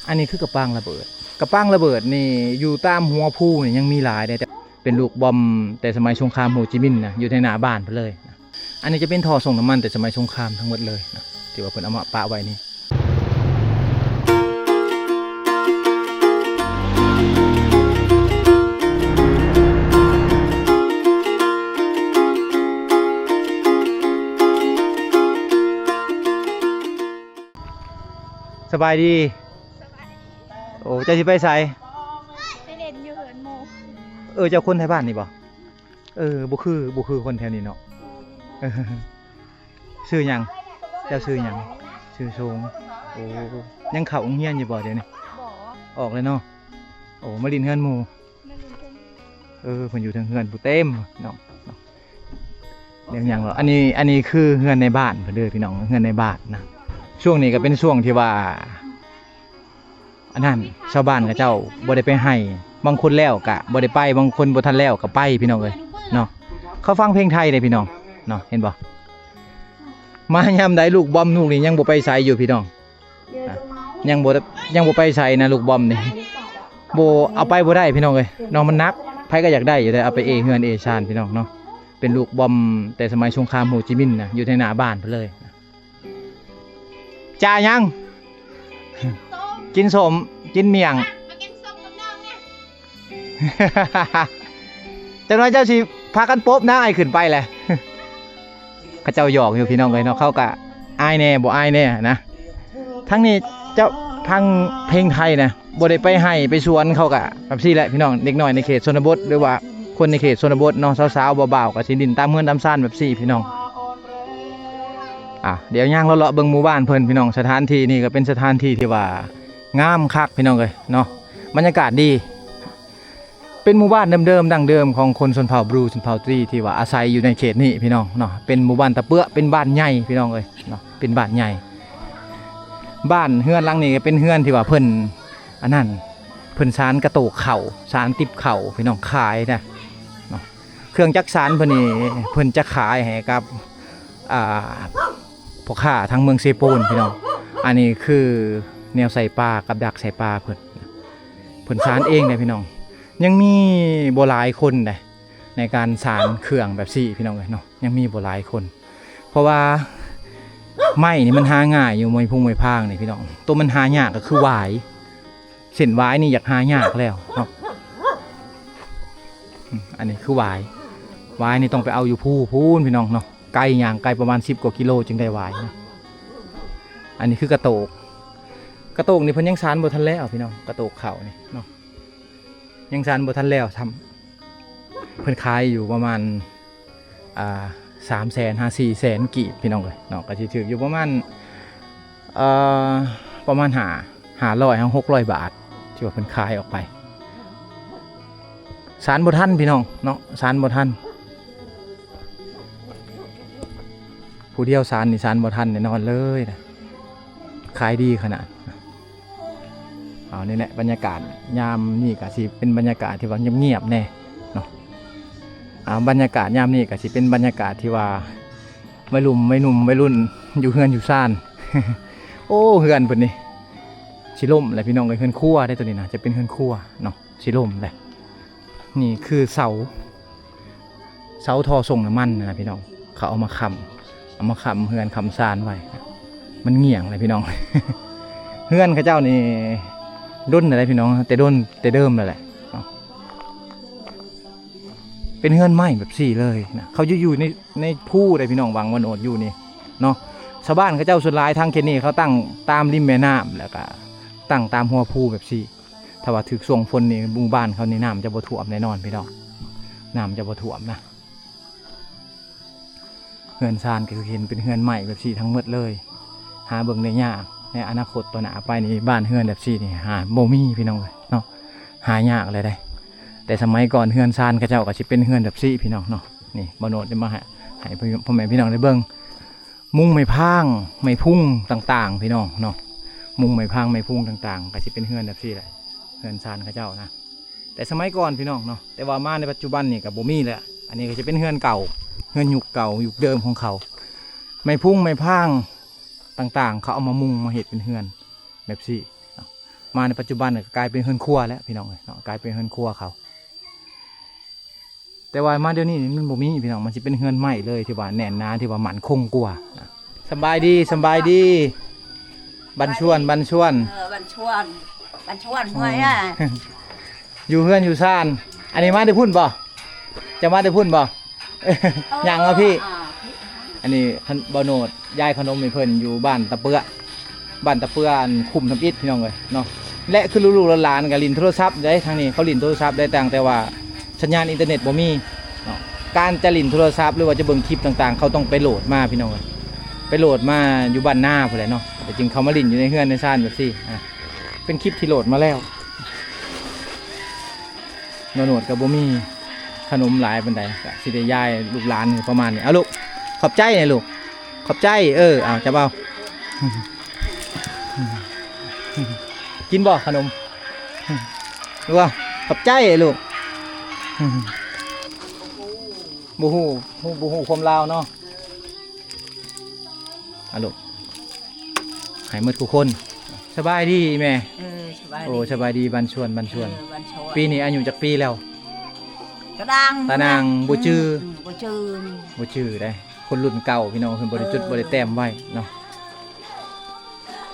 ອັນນີ້ຄືກະປັງລະເບີດ. ກະປັງລະເບີດນີ້ຢູ່ຕາມຫົວພູນີ້ຍັງມີຫຼາຍເດ້ ແຕ່ເປັນລູກບອມແຕ່ສະໄໝສົງຄາມໂຮຈິມິນນະ ຢູ່ໃນໜ້າບ້ານເພິ່ນເລີຍນະ. ອັນນີ້ຈະເປັນທໍ່ສົ່ງນ້ຳມັນແຕ່ສະໄໝສົງຄາມທັງໝົດເລີຍນະ ທີ່ວ່າເພິ່ນເອົາມາປະໄວ້ນີ້. ສະບາຍດີ. ໂອ້ ເຈົ້າຊິໄປໃສ? ໄປຫຼິ້ນຢູ່ເຮືອນໝູ່. ເອີ ເຈົ້າຄົນໄທບ້ານນີ້ບໍ່? ເອີ ບໍ່ຄື ບໍ່ຄືຄົນແຖວນີ້ເນາະ. ເອີ ຊື່ຫຍັງ? ເຈົ້າຊື່ຫຍັງ? ຊື່ຊົງ. ໂອ້ ຍັງເຂົ້າໂຮງຮຽນຢູ່ບໍ່ດຽວນີ້? ບໍ່. ອອກແລ້ວເນາະ. ໂອ້ ມາຫຼິ້ນເຮືອນໝູ່. ມາຫຼິ້ນເຮືອນ. ເອີ ເພິ່ນຢູ່ເທິງເຮືອນພຸ້ນເຕັມເນາະ. ດຽວຫຍັງເນາະ ອັນນີ້ ອັນນີ້ຄືເຮືອນໃນບ້ານເພິ່ນເດີພີ່ນ້ອງ ເຮືອນໃນບ້ານນະ. ຊ່ວງນີ້ກະເປັນຊ່ວງທີ່ວ່າ ອັນນັ້ນ ຊາວບ້ານເຂົາເຈົ້າບໍ່ໄດ້ໄປໄຮ່ ບາງຄົນແລ້ວກະບໍ່ໄດ້ໄປ ບາງຄົນບໍ່ທັນແລ້ວກະໄປພີ່ນ້ອງເອີຍເນາະ. ເຂົາຟັງເພງໄທເດ້ພີ່ນ້ອງເນາະ ເຫັນບໍ່? ມາຍາມໃດລູກບອມລູກນີ້ຍັງບໍ່ໄປໃສຢູ່ພີ່ນ້ອງ. ນະ ຍັງບໍ່ ຍັງບໍ່ໄປໃສນະ ລູກບອມນີ້ ບໍ່ ເອົາໄປບໍ່ໄດ້ພີ່ນ້ອງເອີຍເນາະ. ມັນໜັກ ໃຜກະຢາກໄດ້ຢູ່ເດ້ ເອົາໄປເອເຮືອນເອຊານພີ່ນ້ອງເນາະ. ເປັນລູກບອມແຕ່ສະໄໝສົງຄາມໂຮຈິມິນນະ ຢູ່ໃນໜ້າບ້ານເພິ່ນເລີຍ. ຈ່າຫຍັງ? ກິນສົ້ມ ກິນໝ້ຽງ. ມາກິນສົ້ມກັບນ້ອງແດ່. ຈັກໜ້ອຍເຈົ້າຊິພາກັນປົບນາ ອ້າຍຂຶ້ນໄປແຫຼະ. ເຂົາເຈົ້າຫຍອກຢູ່ພີ່ນ້ອງເອີຍເນາະ ເຂົາກະອາຍແດ່ບໍ່ອາຍແດ່ນະ. ທາງນີ້ເຈົ້າ ທາງເພງໄທນະ ບໍ່ໄດ້ໄປໄຮ່ໄປສວນ ເຂົາກະແບບຊີ້ແຫຼະພີ່ນ້ອງ. ເດັກນ້ອຍໃນເຂດຊົນນະບົດ ຫຼືວ່າຄົນໃນເຂດຊົນນະບົດເນາະ ສາວໆ ບ່າວໆ ກະຊິຫຼິ້ນຕາມເຮືອນຕາມຊານແບບຊີ້ພີ່ນ້ອງ. ອ່າ ດຽວຍ່າງເລາະໆ ເບິ່ງໝູ່ບ້ານເພິ່ນພີ່ນ້ອງ. ສະຖານທີ່ນີ້ກະເປັນສະຖານທີ່ທີ່ວ່າງາມຄັກພີ່ນ້ອງເອີຍເນາະ ບັນຍາກາດດີ. ເປັນໝູ່ບ້ານເດີມໆ ດັ້ງເດີມຂອງຄົນຊົນເຜົ່າບຣູ ຊົນເຜົ່າຕຣີ ທີ່ວ່າອາໄສຢູ່ໃນເຂດນີ້ພີ່ນ້ອງເນາະ. ເປັນໝູ່ບ້ານຕະເປືອ ເປັນບ້ານໃຫຍ່ພີ່ນ້ອງເອີຍເນາະ ເປັນບ້ານໃຫຍ່. ບ້ານເຮືອນຫຼັງນີ້ກະເປັນເຮືອນທີ່ວ່າເພິ່ນ ອັນນັ້ນ ເພິ່ນສານກະໂຕກເຂົ້າ ສານຕິບເຂົ້າພີ່ນ້ອງ ຂາຍນະເນາະ. ເຄື່ອງຈັກສານເພິ່ນນີ້ ເພິ່ນຈະຂາຍໃຫ້ກັບ ອ່າ ພໍ່ຄ້າທາງເມືອງເຊໂປນພີ່ນ້ອງ. ອັນນີ້ຄືແນວໃສ່ປາກັບດັກໃສ່ປາເພິ່ນ ເພິ່ນສານເອງເດ້ພີ່ນ້ອງ. ຍັງມີບໍ່ຫຼາຍຄົນໃດ ໃນການສານເຄື່ອງແບບຊີ້ພີ່ນ້ອງເອີຍເນາະ ຍັງມີບໍ່ຫຼາຍຄົນ. ເພາະວ່າໄມ້ນີ້ມັນຫາງ່າຍຢູ່ ໄມ້ພຸງໄມ້ພາງນີ້ພີ່ນ້ອງ. ໂຕມັນຫາຍາກກະຄືຫວາຍ ເສັ້ນຫວາຍນີ້ຢາກຫາຍາກແລ້ວເນາະ. ອືມ ອັນນີ້ຄືຫວາຍ ຫວາຍນີ້ຕ້ອງໄປເອົາຢູ່ພູພຸ້ນພີ່ນ້ອງເນາະ ໄກ ຍ່າງໄກປະມານສິບກວ່າກິໂລຈຶ່ງໄດ້ຫວາຍນະ. ອັນນີ້ຄືກະໂຕກ ກະໂຕກນີ້ເພິ່ນຍັງສານບໍ່ທັນແລ້ວພີ່ນ້ອງ ກະໂຕກເຂົ້ານີ້ເນາະ ຍັງສານບໍ່ທັນແລ້ວຊ້ຳ. ເພິ່ນຂາຍຢູ່ປະມານ ອ່າ ສາມແສນຫາສີ່ແສນກີບພີ່ນ້ອງເອີຍເນາະ ກະຊິຖືກຢູ່ປະມານ ເອີ ປະມານຫ້າ ຫ້າຮ້ອຍຫາຫົກຮ້ອຍບາດ ທີ່ວ່າເພິ່ນຂາຍອອກໄປ. ສານບໍ່ທັນພີ່ນ້ອງເນາະ ສານບໍ່ທັນ ຜູ້ດຽວສານນີ້ສານບໍ່ທັນແນ່ນອນເລີຍນະ ຂາຍດີຂະໜາດ. ເອົາ ນີ້ແຫຼະ ບັນຍາກາດຍາມນີ້ກະຊິເປັນບັນຍາກາດທີ່ວ່າງຽບໆ ແດ່ເນາະ. ອ່າ ບັນຍາກາດຍາມນີ້ກະຊິເປັນບັນຍາກາດທີ່ວ່າໄວລຸ້ນ ໄວໜຸ່ມ ໄວລຸ້ນຢູ່ເຮືອນຢູ່ຊານ. ໂອ້ ເຮືອນເພິ່ນນີ້ຊິລົ້ມແຫຼະພີ່ນ້ອງເອີຍ ເຮືອນຄົວເດ້ໂຕນີ້ນະ ຈະເປັນເຮືອນຄົວເນາະ ຊິລົ້ມແຫຼະ. ນີ້ຄືເສົາ ເສົາທໍ່ສົ່ງນ້ຳມັນນະພີ່ນ້ອງ ເຂົາເອົາມາຄ້ຳ ເອົາມາຄ້ຳເຮືອນຄ້ຳຊານໄວ້ ມັນງ່ຽງແຫຼະພີ່ນ້ອງ. ເຮືອນເຂົາເຈົ້ານີ້ດົນແລ້ວພີ່ນ້ອງ ແຕ່ດົນແຕ່ເດີມແລ້ວແຫຼະເນາະ. ເປັນເຮືອນໄມ້ແບບຊີ້ເລີຍນະ ເຂົາຢູ່ ຢູ່ໃນ ໃນພູເດ້ພີ່ນ້ອງ ວັງວະໂນດຢູ່ນີ້ເນາະ. ຊາວບ້ານເຂົາເຈົ້າສ່ວນຫຼາຍທາງເຂດນີ້ ເຂົາຕັ້ງຕາມລິມແມ່ນ້ຳ ແລ້ວກະຕັ້ງຕາມຫົວພູແບບຊີ້. ຖ້າວ່າຖືກຊ່ວງຝົນນີ້ ໝູ່ບ້ານເຂົານີ້ນ້ຳຈະບໍ່ຖ້ວມແນ່ນອນພີ່ນ້ອງ ນ້ຳຈະບໍ່ຖ້ວມນະ. ເຮືອນຊານກະຄືເຫັນເປັນເຮືອນໄມ້ແບບຊີ້ທັງໝົດເລີຍ ຫາເບິ່ງໄດ້ຍາກ. ໃນອະນາຄົດຕໍ່ໜ້າໄປນີ້ ບ້ານເຮືອນແບບຊີ້ນີ້ຫາບໍ່ມີພີ່ນ້ອງເອີຍເນາະ ຫາຍາກເລີຍເດ້. ແຕ່ສະໄໝກ່ອນເຮືອນຊານເຂົາເຈົ້າກໍຊິເປັນເຮືອນແບບຊີ້ພີ່ນ້ອງເນາະ. ນີ້ບ່າວໂນດຈະມາໃຫ້ ໃຫ້ພໍ່ແມ່ພີ່ນ້ອງໄດ້ເບິ່ງ ມຸງໄມ້ພາງໄມ້ພຸງຕ່າງໆ ພີ່ນ້ອງເນາະ. ມຸງໄມ້ພາງໄມ້ພຸງຕ່າງໆ ກໍຊິເປັນເຮືອນແບບຊີ້ແຫຼະ ເຮືອນຊານເຂົາເຈົ້ານະ. ແຕ່ສະໄໝກ່ອນພີ່ນ້ອງເນາະ ແຕ່ວ່າມາໃນປັດຈຸບັນນີ້ກໍບໍ່ມີແລ້ວ. ອັນນີ້ກໍຈະເປັນເຮືອນເກົ່າ ເຮືອນຍຸກເກົ່າຍຸກເດີມຂອງເຂົາ. ໄມ້ພຸງໄມ້ພາງຕ່າງໆ ເຂົາເອົາມາມຸງມາເຮັດເປັນເຮືອນແບບຊີ້ເນາະ. ມາໃນປັດຈຸບັນກໍກາຍເປັນເຮືອນຄົວແລ້ວພີ່ນ້ອງເອີຍເນາະ ກາຍເປັນເຮືອນຄົວເຂົາ. ແຕ່ວ່າມາດຽວນີ້ນີ້ມັນບໍ່ມີພີ່ນ້ອງ ມັນຊິເປັນເຮືອນໄມ້ເລີຍ ທີ່ວ່າແໜ້ນໜາ ທີ່ວ່າໝັ້ນຄົງກວ່າ. ສຳບາຍດີ ສຳບາຍດີ ບັນຊວນ ບັນຊວນ ເອີ ບັນຊວນ ບັນຊວນ ໂອ້ຍ ເມື່ອຍແລ້ວ ຢູ່ເຮືອນຢູ່ຊານ. ອັນນີ້ມາແຕ່ພຸ້ນບໍ່? ຈະມາແຕ່ພຸ້ນບໍ່? ຍ່າງມາພີ້. ອ່າ ອັນນີ້ ບ່າວໂນດ ຢາຍຂະໜົມໃຫ້ເພິ່ນຢູ່ບ້ານຕະເປືອ ບ້ານຕະເປືອ ຄຸ້ມທຳອິດພີ່ນ້ອງເອີຍເນາະ. ແລະຄືລູກໆຫຼານໆກໍຫຼິ້ນໂທລະສັບເດ້ ທາງນີ້ເຂົາຫຼິ້ນໂທລະສັບໄດ້ ຕ່າງແຕ່ວ່າສັນຍານອິນເຕີເນັດບໍ່ມີເນາະ. ການຈະຫຼິ້ນໂທລະສັບ ຫຼືວ່າຈະເບິ່ງຄລິບຕ່າງໆ ເຂົາຕ້ອງໄປໂຫຼດມາພີ່ນ້ອງເອີຍ ໄປໂຫຼດມາຢູ່ບ້ານນາພຸ້ນແຫຼະເນາະ ແລ້ວຈຶ່ງເຂົ້າມາຫຼິ້ນຢູ່ໃນເຮືອນໃນຊານແບບຊີ້. ອ່າ ເປັນຄລິບທີ່ໂຫຼດມາແລ້ວ. ໜວດໆກໍບໍ່ມີຂະໜົມຫຼາຍປານໃດ ກໍຊິໄດ້ຢາຍລູກຫຼານປະມານນີ້. ເອົາລູກ ຂອບໃຈນະລູກ ຂອບໃຈ. ເອີ ເອົາ ຈັບເອົາ ກິນບໍ່ຂະໜົມ? ລູກ ຂອບໃຈລູກ. ບໍ່ຮູ້ ຮູ້ ບໍ່ຮູ້ຄວາມລາວເນາະ. ອາ ລູກ ໃຫ້ໝົດທຸກຄົນ. ສະບາຍດີແມ່. ເອີ ສະບາຍດີ. ໂອ້ ສະບາຍດີ ບັນຊວນ ບັນຊວນ. ເອີ ບັນຊວນ. ປີນີ້ອາຍຸຈັກປີແລ້ວ? ຕານາງ ຕານາງ ບໍ່ຈື່. ອືມ ບໍ່ຈື່ ບໍ່ຈື່ເດ້. ຄົນລຸ້ນເກົ່າພີ່ນ້ອງ ເພິ່ນບໍ່ໄດ້ຈົດ ເອີ ບໍ່ໄດ້ແຕ້ມໄວ້ເນາະ.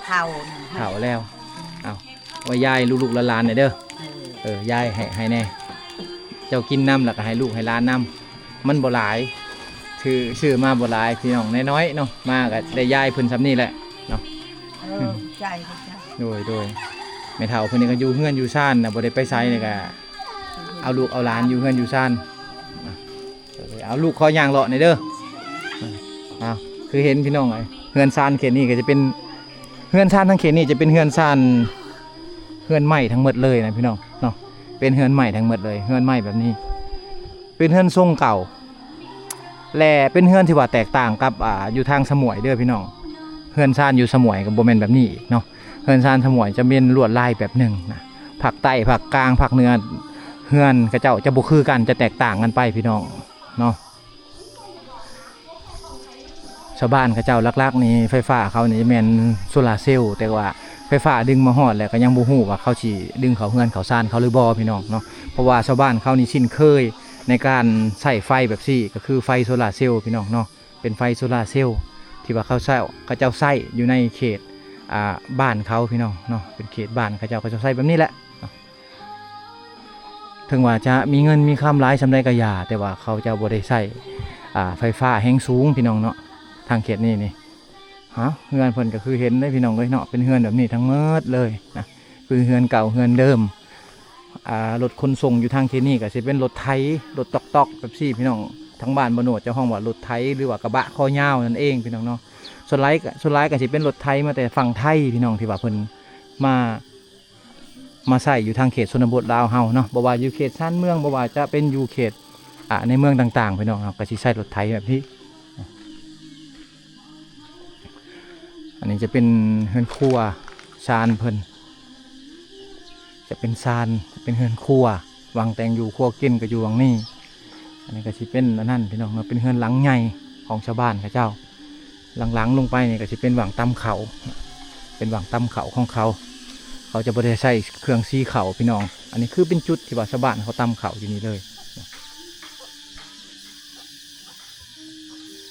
ເຖົ້າ ເຖົ້າແລ້ວ. ເອົາ ໄວ້ຢາຍລູກໆຫຼານໆແດ່ເດີ. ເອີ ເອີ ຢາຍໃຫ້ ໃຫ້ແດ່. ເຈົ້າກິນນຳ ແລ້ວກໍໃຫ້ລູກໃຫ້ຫຼານນຳ. ມັນບໍ່ຫຼາຍ ຖື ຊື້ມາບໍ່ຫຼາຍພີ່ນ້ອງ ນ້ອຍໆເນາະ. ມາກໍໄດ້ຢາຍເພິ່ນສ່ຳນີ້ແຫຼະເນາະ. ເອີ ຂອບໃຈ ຂອບໃຈ. ໂດຍ ໂດຍ. ແມ່ເຖົ້າເພິ່ນນີ້ກໍຢູ່ເຮືອນຢູ່ຊານນະ ບໍ່ໄດ້ໄປໃສ ນີ້ກໍເອົາລູກເອົາຫຼານຢູ່ເຮືອນຢູ່ຊານ. ເອົາລູກຂໍຍ່າງເລາະໜ່ອຍເດີ. ເອົາ ຄືເຫັນພີ່ນ້ອງເອີຍ ເຮືອນຊານເຂດນີ້ກໍຈະເປັນ ເຮືອນຊານທາງເຂດນີ້ຈະເປັນເຮືອນຊານ ເຮືອນໄມ້ທັງໝົດເລີຍນະພີ່ນ້ອງເນາະ. ເປັນເຮືອນໄມ້ທັງໝົດເລີຍ ເຮືອນໄມ້ແບບນີ້ ເປັນເຮືອນຊົງເກົ່າ ແລະ ເປັນເຮືອນທີ່ວ່າແຕກຕ່າງກັບ ອ່າ ຢູ່ທາງສະໝວຍເດີພີ່ນ້ອງ. ເຮືອນຊານຢູ່ສະໝວຍກໍບໍ່ແມ່ນແບບນີ້ອີກເນາະ. ເຮືອນຊານສະໝວຍຈະເປັນລວດລາຍແບບໜຶ່ງນະ ພາກໃຕ້ ພາກກາງ ພາກເໜືອ ເຮືອນເຂົາເຈົ້າຈະບໍ່ຄືກັນ ຈະແຕກຕ່າງກັນໄປພີ່ນ້ອງເນາະ. ຊາວບ້ານເຂົາເຈົ້າຫຼັກໆນີ້ ໄຟຟ້າເຂົານີ້ແມ່ນໂຊລາເຊວ ແຕ່ວ່າໄຟຟ້າດຶງມາຮອດແລ້ວກໍຍັງບໍ່ຮູ້ວ່າເຂົາຊິດຶງເຂົ້າເຮືອນເຂົ້າຊານເຂົາຫຼືບໍ່ພີ່ນ້ອງເນາະ. ເພາະວ່າຊາວບ້ານເຂົານີ້ຊິນເຄີຍໃນການໃຊ້ໄຟແບບຊີ້ ກໍຄືໄຟໂຊລາເຊວພີ່ນ້ອງເນາະ. ເປັນໄຟໂຊລາເຊວທີ່ວ່າເຂົາໃຊ້ ເຂົາເຈົ້າໃຊ້ຢູ່ໃນເຂດ ອ່າ ບ້ານເຂົາພີ່ນ້ອງເນາະ. ເປັນເຂດບ້ານເຂົາເຈົ້າ ເຂົາເຈົ້າໃຊ້ແບບນີ້ແຫຼະເນາະ. ເຖິງວ່າຈະມີເງິນມີຄຳຫຼາຍສ່ຳໃດກໍຢ່າ ແຕ່ວ່າເຂົາເຈົ້າບໍ່ໄດ້ໃຊ້ ອ່າ ໄຟຟ້າແຮງສູງພີ່ນ້ອງເນາະ. ທາງເຂດນີ້ນີ້ ເຮືອນເພິ່ນກໍຄືເຫັນເດ້ພີ່ນ້ອງເອີຍເນາະ ເປັນເຮືອນແບບນີ້ທັງໝົດເລີຍນະ ຄືເຮືອນເກົ່າເຮືອນເດີມ. ອ່າ ລົດຂົນສົ່ງຢູ່ທາງເຂດນີ້ກໍຊິເປັນລົດໄຖ ລົດຕອກໆແບບຊີ້ພີ່ນ້ອງ. ທາງບ້ານບໍ່ໂນດຈະຮ້ອງວ່າລົດໄຖ ຫຼືວ່າກະບະຄໍຍາວນັ້ນເອງພີ່ນ້ອງເນາະ. ສ່ວນຫຼາຍ ສ່ວນຫຼາຍກໍຊິເປັນລົດໄຖມາແຕ່ຝັ່ງໄທພີ່ນ້ອງ ທີ່ວ່າເພິ່ນມາ ມາໃຊ້ຢູ່ທາງເຂດຊົນນະບົດລາວເຮົາເນາະ ບໍ່ວ່າຢູ່ເຂດຊານເມືອງ ບໍ່ວ່າຈະເປັນຢູ່ເຂດ ອ່າ ໃນເມືອງຕ່າງໆ ພີ່ນ້ອງ ເຮົາກໍຊິໃຊ້ລົດໄຖແບບນີ້. ອັນນີ້ຈະເປັນເຮືອນຄົວຊານເພິ່ນ ຈະເປັນຊານ ຈະເປັນເຮືອນຄົວ ວັງແຕ່ງຢູ່ຄົວກິນກໍຢູ່ວັງນີ້. ອັນນີ້ກໍຊິເປັນອັນນັ້ນພີ່ນ້ອງເນາະ ເປັນເຮືອນຫຼັງໃຫຍ່ຂອງຊາວບ້ານເຂົາເຈົ້າ. ຫຼັງໆລົງໄປນີ້ກໍຊິເປັນຫວ່າງຕຳເຂົ້າ ເປັນຫວ່າງຕຳເຂົ້າຂອງເຂົາ ເຂົາຈະບໍ່ໄດ້ໃຊ້ເຄື່ອງສີເຂົ້າພີ່ນ້ອງ. ອັນນີ້ຄືເປັນຈຸດທີ່ວ່າຊາວບ້ານເຂົາຕຳເຂົ້າຢູ່ນີ້ເລີຍ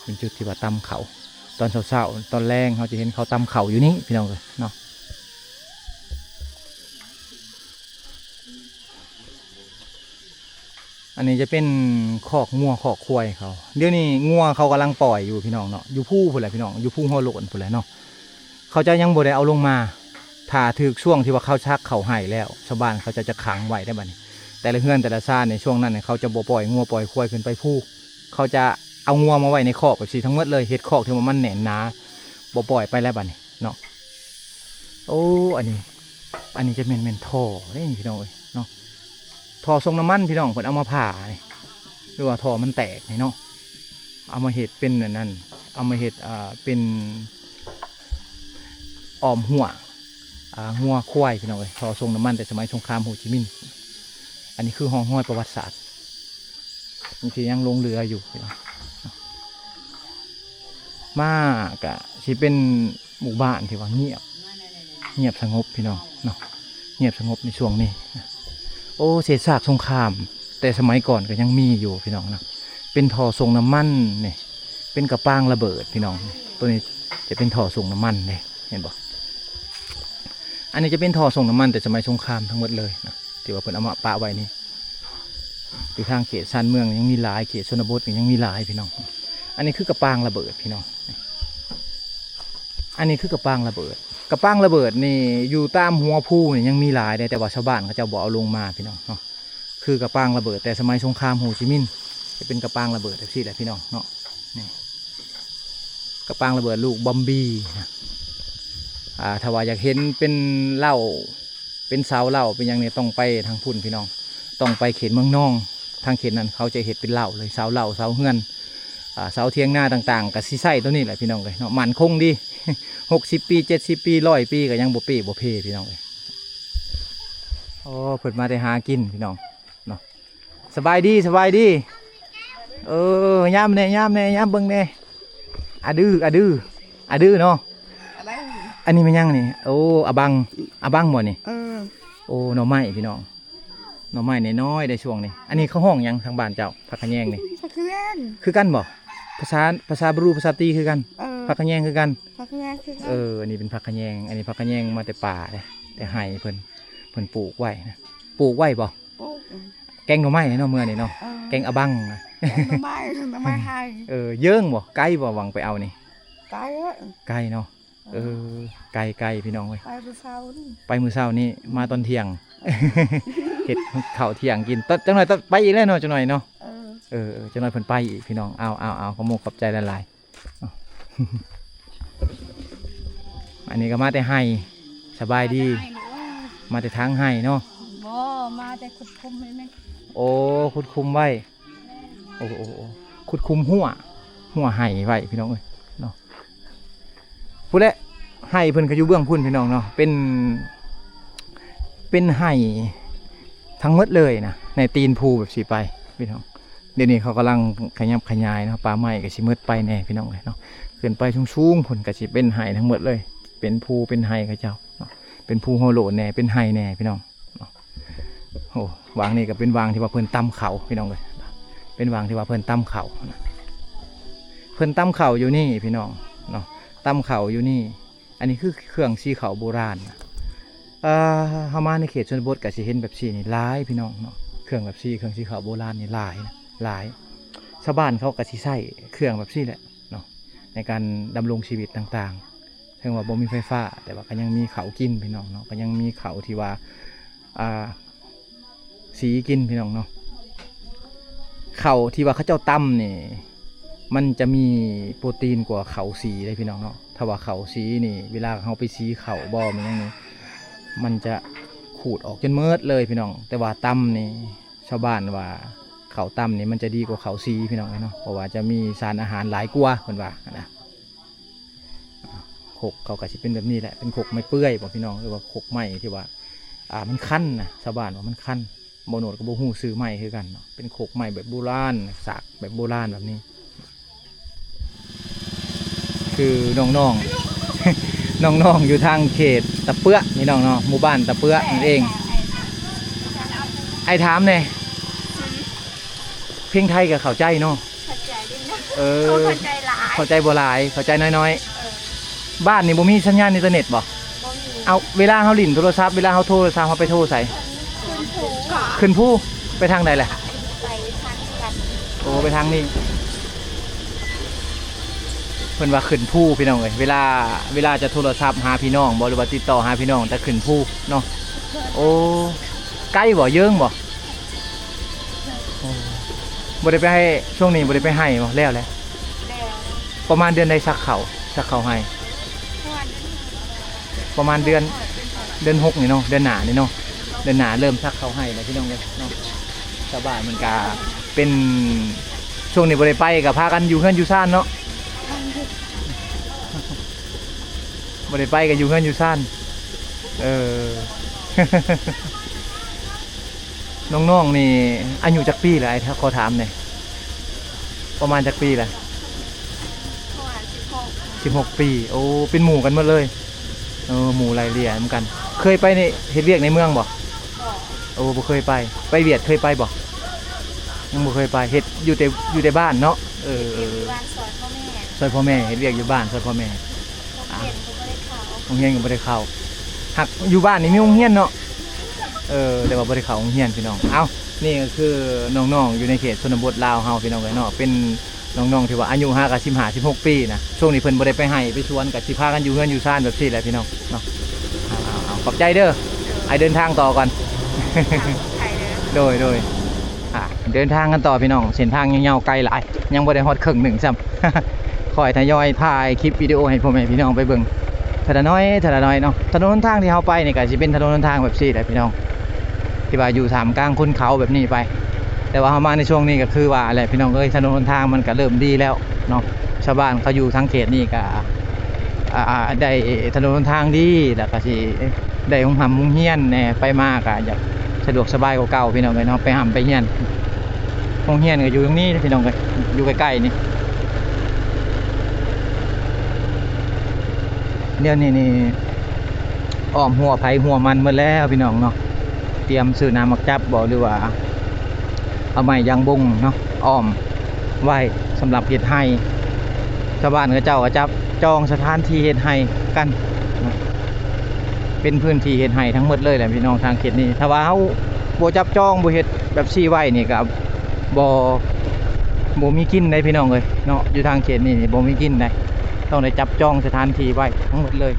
ເປັນຈຸດທີ່ວ່າຕຳເຂົ້າ ຕອນເຊົ້າໆ ຕອນແລງເຮົາຈະເຫັນເຂົາຕຳເຂົ້າຢູ່ນີ້ພີ່ນ້ອງເອີຍເນາະ. ອັນນີ້ຈະເປັນຄອກງົວຄອກຄວາຍເຂົາ. ດຽວນີ້ງົວເຂົາກຳລັງປ່ອຍຢູ່ພີ່ນ້ອງເນາະ ຢູ່ພູພຸ້ນແຫຼະພີ່ນ້ອງ ຢູ່ພູຫົວໂລ້ນພຸ້ນແຫຼະເນາະ. ເຂົາເຈົ້າຍັງບໍ່ໄດ້ເອົາລົງມາ ຖ້າຖືກຊ່ວງທີ່ວ່າເຂົາສັກເຂົ້າໄຮ່ແລ້ວ ຊາວບ້ານເຂົາເຈົ້າຈະຂັງໄວ້ໄດ໋ບັດນີ້. ແຕ່ລະເຮືອນແຕ່ລະຊານໃນຊ່ວງນັ້ນ ເຂົາຈະບໍ່ປ່ອຍງົວປ່ອຍຄວາຍຂຶ້ນໄປພູ ເຂົາຈະເອົາງົວມາໄວ້ໃນຄອກແບບຊີ້ທັງໝົດເລີຍ ເຮັດຄອກທີ່ວ່າມັນແໜ້ນໜາ ບໍ່ປ່ອຍໄປແລ້ວບັດນີ້ເນາະ. ໂອ້ ອັນນີ້ ອັນນີ້ຈະແມ່ນ ແມ່ນທໍ່ເດ້ພີ່ນ້ອງເອີຍເນາະ. ທໍ່ສົ່ງນ້ຳມັນພີ່ນ້ອງ ເພິ່ນເອົາມາຜ່ານີ້ ຫຼືວ່າທໍ່ມັນແຕກນີ້ເນາະ ເອົາມາເຮັດເປັນອັນນັ້ນ ເອົາມາເຮັດ ອ່າ ເປັນອ້ອມຮົ້ວ ອ່າ ງົວຄວາຍພີ່ນ້ອງເອີຍ. ທໍ່ສົ່ງນ້ຳມັນແຕ່ສະໄໝສົງຄາມໂຮຈິມິນ ອັນນີ້ຄືຮ່ອງຮອຍປະຫວັດສາດ ມັນຊິຍັງຫຼົງເຫຼືອຢູ່ພີ່ນ້ອງ. ມາກະຊິເປັນໝູ່ບ້ານທີ່ວ່າງຽບ ງຽບສະຫງົບພີ່ນ້ອງເນາະ ງຽບສະຫງົບໃນຊ່ວງນີ້. ໂອ້ ເສດຊາກສົງຄາມແຕ່ສະໄໝກ່ອນກໍຍັງມີຢູ່ພີ່ນ້ອງເນາະ. ເປັນທໍ່ສົ່ງນ້ຳມັນນີ້ ເປັນກະປາງລະເບີດພີ່ນ້ອງ. ໂຕນີ້ຈະເປັນທໍ່ສົ່ງນ້ຳມັນເດ້ ເຫັນບໍ່? ອັນນີ້ຈະເປັນທໍ່ສົ່ງນ້ຳມັນແຕ່ສະໄໝສົງຄາມທັງໝົດເລີຍນະ ທີ່ວ່າເພິ່ນເອົາມາປະໄວ້ນີ້. ຢູ່ທາງເຂດຊານເມືອງຍັງມີຫຼາຍ ເຂດຊົນນະບົດກໍຍັງມີຫຼາຍພີ່ນ້ອງ. ອັນນີ້ຄືກະປາງລະເບີດພີ່ນ້ອງ ອັນນີ້ຄືກະປາງລະເບີດ. ກະປາງລະເບີດນີ້ຢູ່ຕາມຫົວພູນີ້ຍັງມີຫຼາຍເດ້ ແຕ່ວ່າຊາວບ້ານເຂົາເຈົ້າບໍ່ເອົາລົງມາພີ່ນ້ອງເນາະ. ຄືກະປາງລະເບີດແຕ່ສະໄໝສົງຄາມໂຮຈິມິນ ຈະເປັນກະປາງລະເບີດຈັ່ງຊີ້ແຫຼະພີ່ນ້ອງເນາະ. ນີ້ ກະປາງລະເບີດລູກບອມບີນະ. ອ່າ ຖ້າວ່າຢາກເຫັນເປັນເຫຼົ່າ ເປັນເສົາເຫຼົ່າເປັນຫຍັງນີ້ ຕ້ອງໄປທາງພຸ້ນພີ່ນ້ອງ ຕ້ອງໄປເຂດເມືອງນອງ. ທາງເຂດນັ້ນເຂົາຈະເຮັດເປັນເຫຼົ່າເລີຍ ເສົາເຫຼົ່າ ເສົາເຮືອນ ອ່າ ເສົາຖຽງນາຕ່າງໆ ກໍຊິໃຊ້ໂຕນີ້ແຫຼະພີ່ນ້ອງເອີຍເນາະ. ໝັ້ນຄົງດີ ຫົກສິບປີ ເຈັດສິບປີ ຮ້ອຍປີ ກໍຍັງບໍ່ເປ້ບໍ່ເພພີ່ນ້ອງເອີຍ. ໂອ້ ເພິ່ນມາແຕ່ຫາກິນພີ່ນ້ອງເນາະ. ສະບາຍດີ ສະບາຍດີ. ເອີ ຍາມແດ່ ຍາມແດ່ ຍາມເບິ່ງແດ່. ອາດື ອາດື ອາດືເນາະ. ອັນນີ້ແມ່ນຫຍັງນີ້? ໂອ້ ອາບັງ ອາບັງບໍ່ນີ້? ເອີ ໂອ້ ໜໍ່ໄມ້ພີ່ນ້ອງ ໜໍ່ໄມ້ນ້ອຍໆ ໄດ້ຊ່ວງນີ້. ອັນນີ້ເຂົາຮ້ອງຫຍັງທາງບ້ານເຈົ້າ? ຜັກຂະແຍງນີ້ ຜັກຂະແຍງ ຄືກັນບໍ່? ພາສາ ພາສາບຣູ ພາສາຕີຄືກັນ? ເອີ ຜັກຂະແຍງຄືກັນ? ຜັກຂະແຍງຄືກັນ. ເອີ ອັນນີ້ເປັນຜັກຂະແຍງ ອັນນີ້ຜັກຂະແຍງມາແຕ່ປ່າເດ້ ແຕ່ໄຮ່ເພິ່ນ ເພິ່ນປູກໄວ້ນະ. ປູກໄວ້ບໍ່? ປູກ ແກງໜໍ່ໄມ້ເນາະ ເມື່ອນີ້ເນາະ. ເອີ ແກງອາບັງນະ ແກງໜໍ່ໄມ້ ໜໍ່ໄມ້ໄຮ່. ເອີ ເຢິງບໍ່? ໄກບໍ່ຫວັງໄປເອົານີ້? ໄກເອີ ໄກເນາະ. ເອີ ເອີ ໄກໆ ພີ່ນ້ອງເອີຍ. ໄປມື້ເຊົ້ານີ້ ໄປມື້ເຊົ້ານີ້ ມາຕອນທ່ຽງ ເຮັດເຂົ້າທ່ຽງກິນ. ຕອນ ຈັກໜ້ອຍຕອນໄປອີກແລ້ວເນາະ ຈັກໜ້ອຍເນາະ. ເອີ ເອີ ເອີ ຈັກໜ້ອຍເພິ່ນໄປອີກພີ່ນ້ອງ. ເອົາ ເອົາ ເອົາ ຂອບມຸກຂອບໃຈຫຼາຍໆ. ອັນນີ້ກໍມາແຕ່ໄຮ່. ສະບາຍດີ. ມາແຕ່ໄຮ່ ມາແຕ່ທາງໄຮ່ເນາະ. ບໍ່ ມາແຕ່ຂຸດຄຸມໃຫ້ແມ່. ໂອ້ ຂຸດຄຸມໄວ້. ໂອ້ ໂອ້ ໂອ້ ຂຸດຂຸມຮົ້ວ ຮົ້ວໄຮ່ໄວ້ພີ່ນ້ອງເອີຍເນາະ. ພຸ້ນແຫຼະ ໄຮ່ເພິ່ນກໍຢູ່ເບື້ອງພຸ້ນພີ່ນ້ອງເນາະ. ເປັນ ເປັນໄຮ່ທັງໝົດເລີຍນະ ໃນຕີນພູແບບຊີ້ໄປພີ່ນ້ອງ. ດຽວນີ້ເຂົາກຳລັງຂະຫຍັບຂະຫຍາຍເນາະ ປ່າໄມ້ກໍຊິໝົດໄປແດ່ພີ່ນ້ອງເອີຍເນາະ. ຂຶ້ນໄປສູງໆ ພຸ້ນກໍຊິເປັນໄຮ່ທັງໝົດເລີຍ ເປັນພູເປັນໄຮ່ເຂົາເຈົ້າເນາະ ເປັນພູໂຮໂລນແດ່ ເປັນໄຮ່ແດ່ພີ່ນ້ອງເນາະ. ໂອ້ ວາງນີ້ກໍເປັນວາງທີ່ວ່າເພິ່ນຕຳເຂົ້າພີ່ນ້ອງເອີຍ ເປັນວາງທີ່ວ່າເພິ່ນຕຳເຂົ້າ ເພິ່ນຕຳເຂົ້າຢູ່ນີ້ພີ່ນ້ອງເນາະ ຕຳເຂົ້າຢູ່ນີ້. ອັນນີ້ຄືເຄື່ອງສີເຂົ້າໂບລານ. ເອີ ເຮົາມາໃນເຂດຊົນນະບົດກໍຊິເຫັນແບບຊີ້ນີ້ຫຼາຍພີ່ນ້ອງເນາະ ເຄື່ອງແບບຊີ້ ເຄື່ອງສີເຂົ້າໂບລານນີ້ຫຼາຍນະ ຫຼາຍ. ຊາວບ້ານເຂົາກໍຊິໃຊ້ເຄື່ອງແບບຊີ້ແຫຼະເນາະ ໃນການດຳລົງຊີວິດຕ່າງໆ. ເຖິງວ່າບໍ່ມີໄຟຟ້າ ແຕ່ວ່າກໍຍັງມີເຂົ້າກິນພີ່ນ້ອງເນາະ ກໍຍັງມີເຂົ້າທີ່ວ່າ ອ່າ ສີກິນພີ່ນ້ອງເນາະ. ເຂົ້າທີ່ວ່າເຂົາເຈົ້າຕຳນີ້ ມັນຈະມີໂປຣຕີນກວ່າເຂົ້າສີເດ້ພີ່ນ້ອງເນາະ. ຖ້າວ່າເຂົ້າສີນີ້ ເວລາເຮົາໄປສີເຂົ້າບໍ່ແມ່ນຫຍັງນີ້ ມັນຈະຂູດອອກຈົນໝົດເລີຍພີ່ນ້ອງ. ແຕ່ວ່າຕຳນີ້ ຊາວບ້ານວ່າເຂົ້າຕຳນີ້ມັນຈະດີກວ່າເຂົ້າສີພີ່ນ້ອງເອີຍເນາະ ເພາະວ່າຈະມີສານອາຫານຫຼາຍກວ່າ ເພິ່ນວ່ານະ. ຄົກເຂົາກໍຊິເປັນແບບນີ້ແຫຼະ ເປັນຄົກໄມ້ເປື່ອຍບໍ່ພີ່ນ້ອງ ຫຼືວ່າຄົກໄມ້ທີ່ວ່າ ອ່າ ມັນຄັນນະ ຊາວບ້ານວ່າມັນຄັນ. ບໍ່ໂນດກໍບໍ່ຮູ້ຊື່ໄມ້ຄືກັນເນາະ ເປັນຄົກໄມ້ແບບໂບລານ ສາກແບບໂບລານແບບນີ້. ຄືນ້ອງໆ ນ້ອງໆ ຢູ່ທາງເຂດຕະເປື້ອພີ່ນ້ອງເນາະ ໝູ່ບ້ານຕະເປື້ອນັ້ນເອງ. ອ້າຍຖາມແດ່ ເພງໄທກໍເຂົ້າໃຈເນາະ? ເຂົ້າໃຈເດ້. ເອີ ເຂົ້າໃຈຫຼາຍ ເຂົ້າໃຈບໍ່ຫຼາຍ ເຂົ້າໃຈນ້ອຍໆ. ເອີ ບ້ານນີ້ບໍ່ມີສັນຍານອິນເຕີເນັດບໍ່? ບໍ່ມີ. ເອົາ ເວລາເຮົາຫຼິ້ນໂທລະສັບ ເວລາເຮົາໂທລະສັບ ເຮົາໄປໂທໃສ? ຂຶ້ນພູ ຂຶ້ນພູ. ໄປທາງໃດແຫຼະ? ໄປທາງນີ້ກັນ. ໂອ້ ໄປທາງນີ້. ເພິ່ນວ່າຂຶ້ນພູພີ່ນ້ອງເອີຍ ເວລາ ເວລາຈະໂທລະສັບຫາພີ່ນ້ອງບໍ່ ຫຼືວ່າຕິດຕໍ່ຫາພີ່ນ້ອງ ແຕ່ຂຶ້ນພູເນາະ. ໂອ້ ໄກບໍ່? ເຢິງບໍ່? ໂອ້ ບໍ່ໄດ້ໄປໄຮ່ ຊ່ວງນີ້ບໍ່ໄດ້ໄປໄຮ່ບໍ່? ແລ້ວແຫຼະ ແລ້ວ. ປະມານເດືອນໃດສັກເຂົ້າ ສັກເຂົ້າໄຮ່? ປະມານເດືອນ ເດືອນຫົກນີ້ເນາະ ເດືອນໜ້ານີ້ເນາະ. ເດືອນໜ້າເລີ່ມສັກເຂົ້າໄຮ່ແລ້ວ ພີ່ນ້ອງເອີຍເນາະ. ຊາວບ້ານເພິ່ນກະເປັນ ຊ່ວງນີ້ບໍ່ໄດ້ໄປ ກະພາກັນຢູ່ເຮືອນຢູ່ຊານເນາະ. ບໍ່ໄດ້ໄປກະຢູ່ເຮືອນຢູ່ຊານ. ເອີ ນ້ອງໆນີ້ອາຍຸຈັກປີແລ້ວ ອ້າຍຂໍຖາມແດ່? ປະມານຈັກປີແລ້ວ? ປະມານສິບຫົກ ສິບຫົກປີ. ໂອ້ ເປັນໝູ່ກັນໝົດເລີຍ. ເອີ ໝູ່ໄລ່ເລ່ຍນຳກັນ. ເຄີຍໄປນີ້ເຮັດວຽກໃນເມືອງບໍ່? ບໍ່. ໂອ້ ບໍ່ເຄີຍໄປ. ໄປຫວຽດເຄີຍໄປບໍ່? ຍັງບໍ່ເຄີຍໄປ. ເຮັດຢູ່ແຕ່ ຢູ່ແຕ່ບ້ານເນາະ. ເອີ ເຮັດຢູ່ບ້ານ ຊ່ອຍພໍ່ແມ່ ຊ່ອຍພໍ່ແມ່ ເຮັດວຽກຢູ່ບ້ານຊ່ອຍພໍ່ແມ່. ໂຮງຮຽນກໍບໍ່ໄດ້ເຂົ້າ ໂຮງຮຽນກໍບໍ່ໄດ້ເຂົ້າ. ຫາກຢູ່ບ້ານນີ້ມີໂຮງຮຽນເນາະ. ເອີ ແຕ່ວ່າບໍ່ໄດ້ເຂົ້າໂຮງຮຽນ ພີ່ນ້ອງ. ເອົ້າ ນີ້ກໍຄືນ້ອງໆຢູ່ໃນເຂດຊົນນະບົດລາວເຮົາ ພີ່ນ້ອງເອີຍເນາະ. ເປັນ ນ້ອງໆທີ່ວ່າອາຍຸຫາກະສິບຫ້າ ສິບຫົກປີນະ ຊ່ວງນີ້ເພິ່ນບໍ່ໄດ້ໄປໄຮ່ໄປສວນ ກະຊິພາກັນຢູ່ເຮືອນຢູ່ຊານແບບຊີ້ແຫຼະ ພີ່ນ້ອງເນາະ. ເອົາໆ ຂອບໃຈເດີ. ອ້າຍເດີນທາງຕໍ່ກ່ອນ. ໂດຍໆ ອ່າ ເດີນທາງກັນຕໍ່ ພີ່ນ້ອງ. ເສັ້ນທາງຍາວໆໄກຫຼາຍ ຍັງບໍ່ໄດ້ຮອດເຄິ່ງໜຶ່ງຊ້ຳ. ຄ່ອຍທະຍອຍຖ່າຍຄລິບວິດີໂອໃຫ້ພໍ່ແມ່ພີ່ນ້ອງໄປເບິ່ງ ເທື່ອລະໜ້ອຍ ເທື່ອລະໜ້ອຍເນາະ. ຖະໜົນຫົນທາງທີ່ເຮົາໄປນີ້ກະຊິເປັນຖະໜົນຫົນທາງແບບຊີ້ແຫຼະ ພີ່ນ້ອງ. ທີ່ວ່າຢູ່ທ່າມກາງຄຸນເຂົາແບບນີ້ໄປ. ແຕ່ວ່າເຮົາມາໃນຊ່ວງນີ້ກໍຄືວ່າແຫຼະ ພີ່ນ້ອງເອີຍ ຖະໜົນຫົນທາງມັນກໍເລີ່ມດີແລ້ວເນາະ. ຊາວບ້ານເຂົາຢູ່ທາງເຂດນີ້ກໍ ອ່າ ໄດ້ຖະໜົນຫົນທາງດີ ແລ້ວກໍຊິໄດ້ໂຮງຮ່ຳໂຮງຮຽນແດ່. ໄປມາກໍຢາກສະດວກສະບາຍກວ່າເກົ່າ ພີ່ນ້ອງເອີຍເນາະ ໄປຮ່ຳໄປຮຽນ. ໂຮງຮຽນກໍຢູ່ຕາງນີ້ ພີ່ນ້ອງເອີຍ ຢູ່ໃກ້ໆນີ້. ດຽວນີ້ນີ້ອ້ອມຮົ້ວໃຜຮົ້ວມັນໝົດແລ້ວ ພີ່ນ້ອງເນາະ. ຕຽມຊື້ນ້ຳໝາກຈັບບໍ ຫຼືວ່າເອົາໄມ້ຢາງບົງເນາະ ອ້ອມໄວ້ສຳລັບເຮັດໄຮ່. ຊາວບ້ານເຂົາເຈົ້າກໍຈັບຈອງສະຖານທີ່ເຮັດໄຮ່ກັນເນາະ. ເປັນພື້ນທີ່ເຮັດໄຮ່ທັງໝົດເລີຍແຫຼະ ພີ່ນ້ອງ ທາງເຂດນີ້. ຖ້າວ່າເຮົາບໍ່ຈັບຈອງ ບໍ່ເຮັດແບບຊີ້ໄວ້ນີ້ກໍ ບໍ່ ບໍ່ມີກິນໄດ໋ ພີ່ນ້ອງເອີຍເນາະ. ຢູ່ທາງເຂດນີ້ນີ້ບໍ່ມີກິນໄດ໋ ຕ້ອງໄດ້ຈັບຈອງສະຖານທີ່ໄວ້ທັງໝົດເລີຍ.